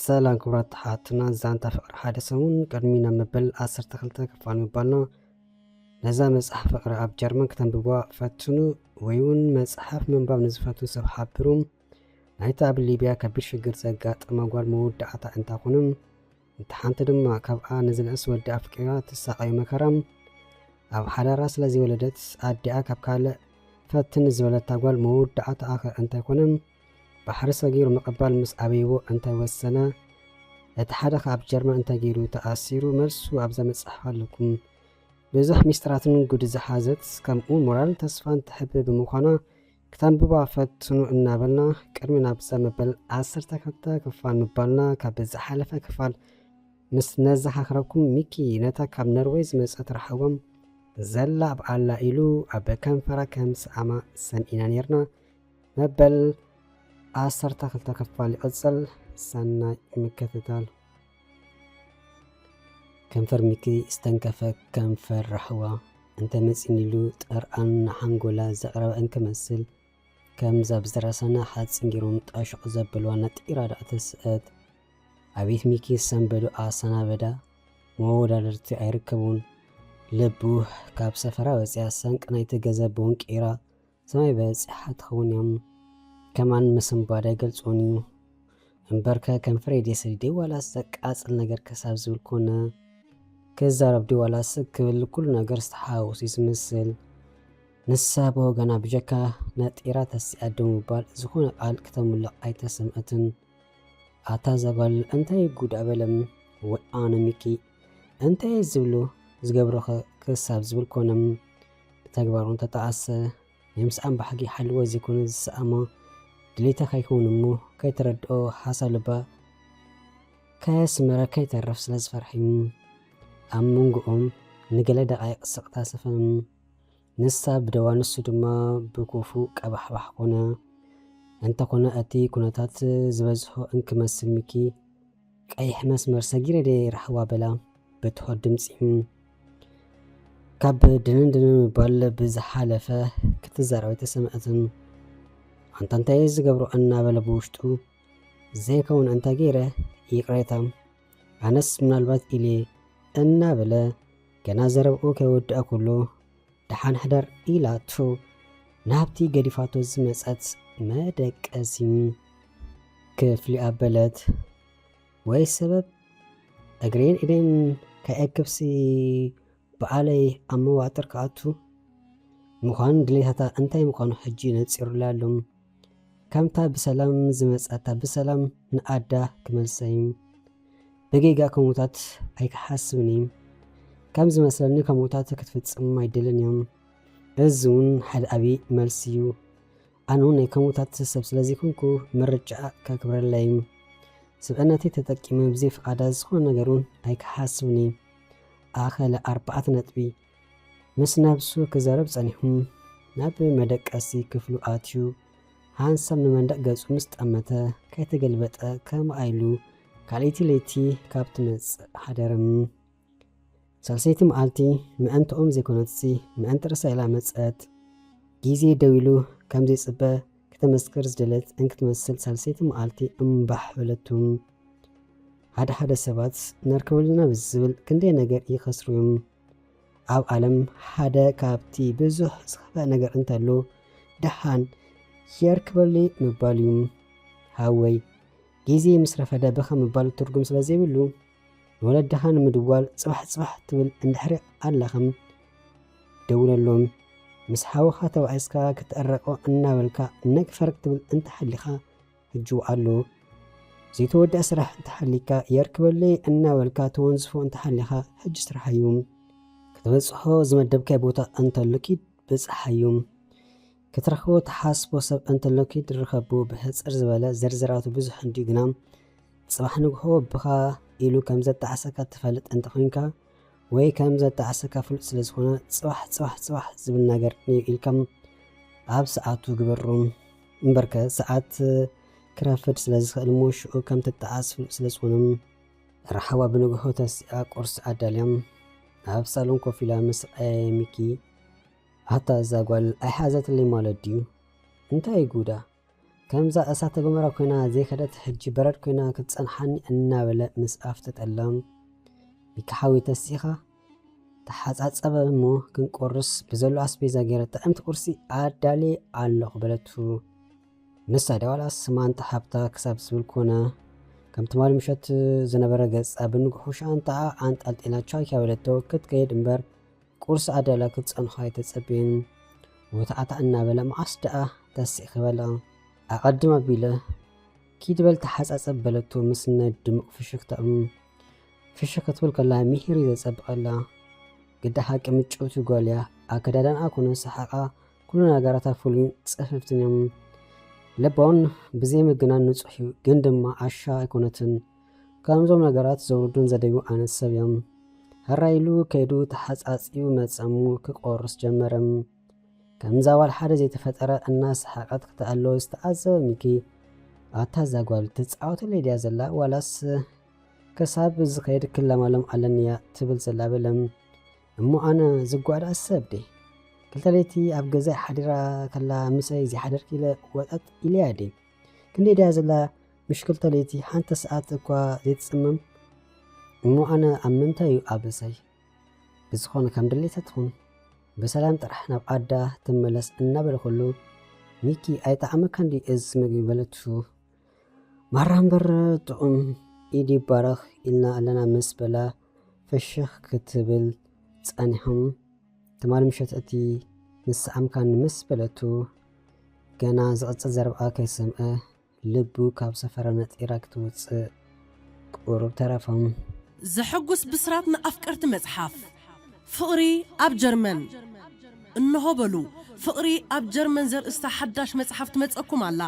ሰላም ክቡራት ተሓትና ዛንታ ፍቕሪ ሓደ ሰሙን ቅድሚ ናብ መበል ዓሰርተ ክልተ ክፋል ምባልና፣ ነዛ መጽሓፍ ፍቕሪ ኣብ ጀርመን ክተንብቧ ፈትኑ፣ ወይ እውን መጽሓፍ ምንባብ ንዝፈቱ ሰብ ሓብሩ። ናይታ ኣብ ሊብያ ከቢድ ሽግር ዘጋጠማ ጓል መወዳእታ እንታኹንም፣ እንተ ሓንቲ ድማ ካብኣ ንዝንእስ ወዲ ኣፍቂራ ትሳቐዮ መከራ፣ ኣብ ሓዳራ ስለ ዘይወለደት ኣዲኣ ካብ ካልእ ፈትን ዝበለታ ጓል መወዳእታኣ ከ እንታይ ኮነ? ባሕሪ ሰጊሩ ምቕባል ምስ ኣበይዎ እንታይ ወሰነ? እቲ ሓደ ከ ኣብ ጀርመን እንታይ ገይሩ ተኣሲሩ? መልሱ ኣብዛ መጽሓፍ ኣለኩም። ብዙሕ ሚስጥራትን ጉድ ዝሓዘት፣ ከምኡ ሞራል ተስፋን ትሕብ ብምዃና፣ ክተንብባ ፈትኑ እናበልና፣ ቅድሚ ናብዛ መበል ዓሰርተ ክልተ ክፋል ምባልና፣ ካብ ዝሓለፈ ክፋል ምስ ነዘኻኽረኩም፣ ሚኪ ነታ ካብ ነርወይ ዝመጸት ራሕዎም ዘላ ኣብ ኣላ ኢሉ ኣብ ከንፈራ ከም ሰኣማ ሰሚዕና ኔርና። መበል ዓሰርተ ክልተ ክፋል ይቕጽል። ሰናይ ምክትታል። ከንፈር ሚኪ ዝተንከፈ ከንፈር ራሕዋ እንተ መጺኒሉ፣ ጠርኣን ንሓንጎላ ዘቕረበ እንክመስል፣ ከምዛ ብዝረሰነ ሓጺን ገይሮም ጣሹቕ ዘበልዋ ነጢራ ደኣ ተስእት። ኣቤት ሚኪ ሰንበዶ ኣሰናበዳ፣ መወዳደርቲ ኣይርከቡን። ልቡ ካብ ሰፈራ ወጺኣ ሰንቂ ናይቲ ገዛ ቦንቂራ ሰማይ በጺሓ ትኸውን እያ። ከማን ምስንባድ ኣይገልጾን እዩ። እምበርከ ከም ፍሬ ድየ ሰዲደ ዋላስ ዘቃጽል ነገር ክሳብ ዝብል ኮነ። ክዛረብ ድዩ ዋላስ ክብል ኩሉ ነገር ዝተሓዋወሱ እዩ ዝመስል። ንሳ ብወገና ብጀካ ነጢራ ተሲኣ ደው ምባል ዝኾነ ቃል ክተምልቕ ኣይተሰምዐትን። ኣታ እዛ ጓል እንታይ ጉድ ኣበለም? ወይ ኣነ ሚኪ እንታይ ዝብሎ ዝገብሮኸ ክሳብ ዝብል ኮነም ብተግባሩ እንተጠዓሰ ናይ ምስኣም ባህጊ ሓልዎ ዘይኮነ ዝሰኣማ ድሌታ ከይከውን እሞ ከይተረድኦ ሓሳብ ልባ ከየስመረ ከይተርፍ ስለ ዝፈርሕ እዩ። ኣብ መንጎኦም ንገለ ደቃይቕ ስቕታ ሰፈነም። ንሳ ብደዋ ንሱ ድማ ብኮፉ ቀባሕባሕ ኮነ። እንተኾነ እቲ ኩነታት ዝበዝሖ እንክመስል ሚኪ ቀይሕ መስመር ሰጊረ ድየ ራሕዋ በላ ብትሑት ድምጺ። ካብ ድንን ድንን ምባል ብዝሓለፈ ክትዛረብ ኣይተሰምዐትን። ኣንታ እንታይ ዝገብሮ እናበለ ብውሽጡ ዘይከውን እንታይ ገይረ ይቕሬታ ኣነስ ምናልባት ኢሌ እናበለ ገና ዘረብኡ ከይወድኣ ከሎ ደሓን ሕደር ኢላቶ ናብቲ ገዲፋቶ ዝመጸት መደቀሲ ክፍሊ ኣበለት። ወይ ሰበብ እግሬን ኢደን ከየክብሲ በዓለይ ኣብ መዋጥር ክኣቱ ምዃን ድሌታታ እንታይ ምዃኑ ሕጂ ነጺሩላ ኣሎ። ከምታ ብሰላም ዝመጻታ ብሰላም ንኣዳ ክመልሰይ። ብጌጋ ከምኡታት ኣይክሓስብን እዩ። ከም ዝመስለኒ ከምኡታት ክትፍጽም ኣይደልን እዮም። እዚ እውን ሓደ ዓቢ መልሲ እዩ። ኣነ እውን ናይ ከምኡታት ሰብ ስለ ዘይኮንኩ ምርጫኣ ከክብረለይ። ስብእነተይ ተጠቂመ ብዘይ ፍቓዳ ዝኾነ ነገር እውን ኣይክሓስብን እዩ። ኣኸለ ኣርባዕተ ነጥቢ። ምስ ነብሱ ክዛረብ ጸኒሑ ናብ መደቀሲ ክፍሉ ኣትዩ። ሓንሳብ ንመንደቕ ገጹ ምስ ጠመተ ከይተገልበጠ ከምኣ ኢሉ ካልኣይቲ ለይቲ ካብ ትመጽእ ሓደርም። ሳልሰይቲ መዓልቲ ምእንትኦም ዘይኮነትሲ ምእንቲ ርእሳ ኢላ መጸት። ግዜ ደው ኢሉ ከም ዘይጽበ ክተመስክር ዝደለት እንክትመስል ሳልሰይቲ መዓልቲ እምባሕ በለቱ። ሓደ ሓደ ሰባት ነርከበሉና ብዝብል ክንደይ ነገር ይኸስሩ እዮም። ኣብ ዓለም ሓደ ካብቲ ብዙሕ ዝኸፍእ ነገር እንተሎ ደሓን የርክበሉ ምባል እዩ። ሃወይ ግዜ ምስ ረፈደ ብኸ ምባል ትርጉም ስለ ዘይብሉ ንወለድኻ ንምድዋል ጽባሕ ጽባሕ ትብል እንድሕሪ ኣለኽም ደውለሎም። ምስ ሓውኻ ተባኢስካ ክትዕረቆ እናበልካ ነግፈር ክትብል እንተሓሊኻ ሕጂ ውዓሎ። ዘይተወድአ ስራሕ እንተሓሊካ የርክበለይ እናበልካ ተወንዝፎ እንተሓሊኻ ሕጂ ስራሕ እዩ። ክትበጽሖ ዝመደብካይ ቦታ እንተሎ ኪድ ብጽሓ እዩ። ክትረኽቦ ትሓስቦ ሰብ እንተሎ ኪድ ርኸቦ። ብሕጽር ዝበለ ዝርዝራቱ ብዙሕ እንድዩ ግና ጽባሕ ንግሆ ብኻ ኢሉ ከም ዘጣዕሰካ ትፈልጥ እንተኾይንካ ወይ ከም ዘጣዕሰካ ፍሉጥ ስለ ዝኾነ ጽባሕ ጽባሕ ጽባሕ ዝብል ነገር እዩ ኢልካ ኣብ ሰዓቱ ግበሩ። እምበርከ ሰዓት ክረፍድ ስለ ዝኽእል እሞ ሽዑ ከም ትጠዓስ ፍሉጥ ስለ ዝኾነ ራሕዋ ብንግሆ ተሲኣ ቁርሲ ኣዳልያ ኣብ ሳሎን ኮፍ ኢላ ምስ ረኣየ ሚኪ ኣታ እዛ ጓል ኣይሓዘትለይ ማለት ድዩ? እንታይ ጉዳ? ከምዛ እሳተ ጎመራ ኮይና ዘይከደት ሕጂ በረድ ኮይና ክትጸንሓኒ እናበለ ምስ ኣፍተጠሎም፣ ሚኪ ሓወይ ተሲኻ ተሓጻጸበ እሞ ክንቆርስ ብዘሎ ኣስቤዛ ገይረ ጥዕምቲ ቁርሲ ኣዳልየ ኣለኹ በለቱ። ንሳ ድያ ዋላስ ማንታ ሓብታ ክሳብ ዝብል ኮነ። ከም ትማሊ ምሸት ዝነበረ ገጻ ብንግሑ ሻንጣኣ ኣንጠልጢላ ቻው ቻው በለቶ ክትከይድ እምበር ቁርሲ ኣዳልያ ክትጸንሖ ኣይተጸበየን። ወታዕታ እናበለ መዓስ ደኣ ተሲእኺ በላ። ኣቐድም ኣቢለ ኪድ በል ተሓጻጸብ በለቶ ምስ ናይ ድሙቕ ፍሽኽታ። ፍሽኽ ክትብል ከላ ምሂር እዩ ዘጸብቐላ። ግዳ ሓቂ ምጭውቲ ጓል እያ። ኣከዳድንኣ ኮነ ሰሓቓ ኩሉ ነገራታ ፍሉይን ጽፍፍትን እዮም። ልባውን ብዘይ ምግናን ንጹሕ እዩ፣ ግን ድማ ዓሻ ኣይኮነትን። ከምዞም ነገራት ዘውርዱን ዘደዩ ዓይነት ሰብ እዮም። ህራይ ኢሉ ከይዱ ተሓጻጺቡ መጸሙ ክቆርስ ጀመረ። ከምዛ ዋላ ሓደ ዘይተፈጠረ እናሰሓቐት ክትኣሎ ዝተዓዘበ ሚኪ፣ ኣታ እዛ ጓል ትጻወተለይ ድያ ዘላ ዋላስ ክሳብ ዝኸይድ ክለማሎም ኣለኒ እያ ትብል ዘላ በለ። እሞ ኣነ ዝጓዳ ሰብ ድየ? ክልተ ለይቲ ኣብ ገዛይ ሓዲራ ከላ ምሳይ ዘይሓደርኪ ኢለ ወጠጥ ኢለያ ድየ? ክንደይ ድያ ዘላ ምሽ ክልተ ለይቲ ሓንቲ ሰዓት እኳ ዘይትጽምም? እሞ ኣነ ኣብ ምንታይ እዩ ኣበሳይ? ብዝኾነ ከም ድሌታ ትኹን ብሰላም ጥራሕ ናብ ዓዳ ትመለስ እናበለ ከሎ፣ ሚኪ ኣይጠዓመካን ድዩ እዚ ምግቢ በለቱ። ማራ እምበር ጥዑም ኢድ ይባረኽ ኢልና ኣለና ምስ በላ ፍሽኽ ክትብል ጸኒሖም። ትማሊ ምሸት እቲ ንሰዓምካኒ ምስ በለቱ ገና ዝቕጽል ዘረብኣ ከይሰምዐ ልቡ ካብ ሰፈራ ነጢራ ክትወጽእ ቁሩብ ተረፎም። ዘሐጉስ ብስራት ንኣፍቀርቲ መጽሓፍ ፍቕሪ ኣብ ጀርመን። እንሆ በሉ፣ ፍቕሪ ኣብ ጀርመን ዘርእስታ ሓዳሽ መጽሓፍ ትመጸኩም ኣላ።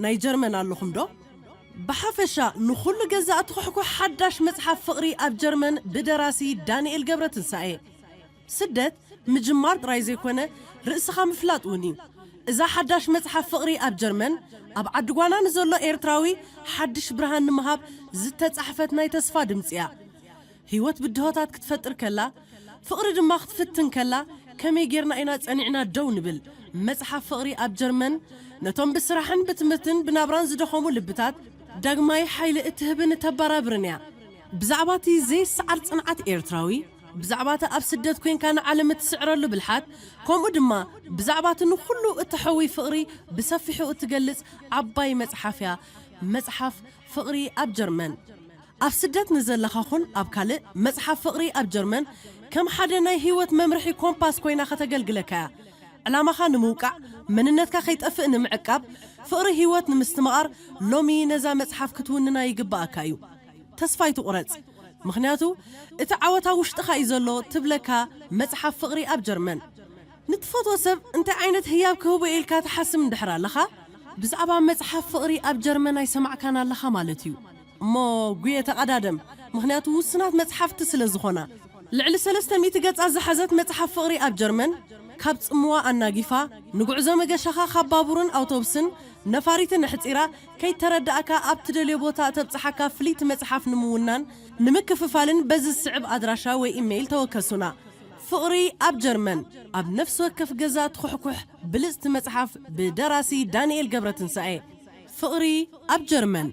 ናይ ጀርመን ኣለኹም ዶ? ብሓፈሻ ንኹሉ ገዛእቲ ኩሕኩሕ ሓዳሽ መጽሓፍ ፍቕሪ ኣብ ጀርመን ብደራሲ ዳንኤል ገብረትንሳኤ። ስደት ምጅማር ጥራይ ዘይኮነ ርእስኻ ምፍላጥ እውን እዩ። እዛ ሓዳሽ መጽሓፍ ፍቕሪ ኣብ ጀርመን ኣብ ዓዲ ጓና ንዘሎ ኤርትራዊ ሓድሽ ብርሃን ንምሃብ ዝተጻሕፈት ናይ ተስፋ ድምጺ እያ። ህይወት ብድሆታት ክትፈጥር ከላ፣ ፍቕሪ ድማ ክትፍትን ከላ፣ ከመይ ጌርና ኢና ጸኒዕና ደው ንብል? መጽሓፍ ፍቕሪ ኣብ ጀርመን ነቶም ብስራሕን ብትምህርትን ብናብራን ዝደኸሙ ልብታት ዳግማይ ሓይሊ እትህብን እተበራብርን እያ። ብዛዕባ እቲ ዘይሰዓር ጽንዓት ኤርትራዊ፣ ብዛዕባ እቲ ኣብ ስደት ኮይንካ ንዓለም እትስዕረሉ ብልሓት፣ ከምኡ ድማ ብዛዕባ እቲ ንኹሉ እትሐዊ ፍቕሪ ብሰፊሑ እትገልጽ ዓባይ መጽሓፍ እያ፣ መጽሓፍ ፍቕሪ ኣብ ጀርመን። ኣብ ስደት ንዘለኻ ኹን ኣብ ካልእ፣ መጽሓፍ ፍቕሪ ኣብ ጀርመን ከም ሓደ ናይ ህይወት መምርሒ ኮምፓስ ኮይና ከተገልግለካ እያ። ዕላማኻ ንምውቃዕ፣ መንነትካ ከይጠፍእ ንምዕቃብ፣ ፍቕሪ ህይወት ንምስትምቓር፣ ሎሚ ነዛ መጽሓፍ ክትውንና ይግብኣካ እዩ። ተስፋ ኣይትቑረጽ፣ ምኽንያቱ እቲ ዓወት ኣብ ውሽጥኻ እዩ ዘሎ ትብለካ መጽሓፍ ፍቕሪ ኣብ ጀርመን። ንትፈትዎ ሰብ እንታይ ዓይነት ህያብ ክህቦ ኢልካ ትሓስብ እንድሕር ኣለኻ፣ ብዛዕባ መጽሓፍ ፍቕሪ ኣብ ጀርመን ኣይሰማዕካን ኣለኻ ማለት እዩ። እሞ ጉየ ተቐዳደም፣ ምኽንያቱ ውሱናት መጽሓፍቲ ስለ ዝኾና። ልዕሊ ሰለስተ ሚእቲ ገጻት ዝሓዘት መጽሓፍ ፍቕሪ ኣብ ጀርመን፣ ካብ ጽምዋ ኣናጊፋ፣ ንጉዕዞ መገሻኻ ካብ ባቡርን ኣውቶቡስን ነፋሪትን ኣሕጺራ፣ ከይተረዳእካ ኣብ ትደልዮ ቦታ እተብጽሓካ ፍልይቲ መጽሓፍ ንምውናን ንምክፍፋልን በዚ ዝስዕብ ኣድራሻ ወይ ኢሜይል ተወከሱና። ፍቕሪ ኣብ ጀርመን፣ ኣብ ነፍሲ ወከፍ ገዛ ትኹሕኩሕ ብልጽቲ መጽሓፍ ብደራሲ ዳንኤል ገብረትንሳኤ። ፍቕሪ ኣብ ጀርመን።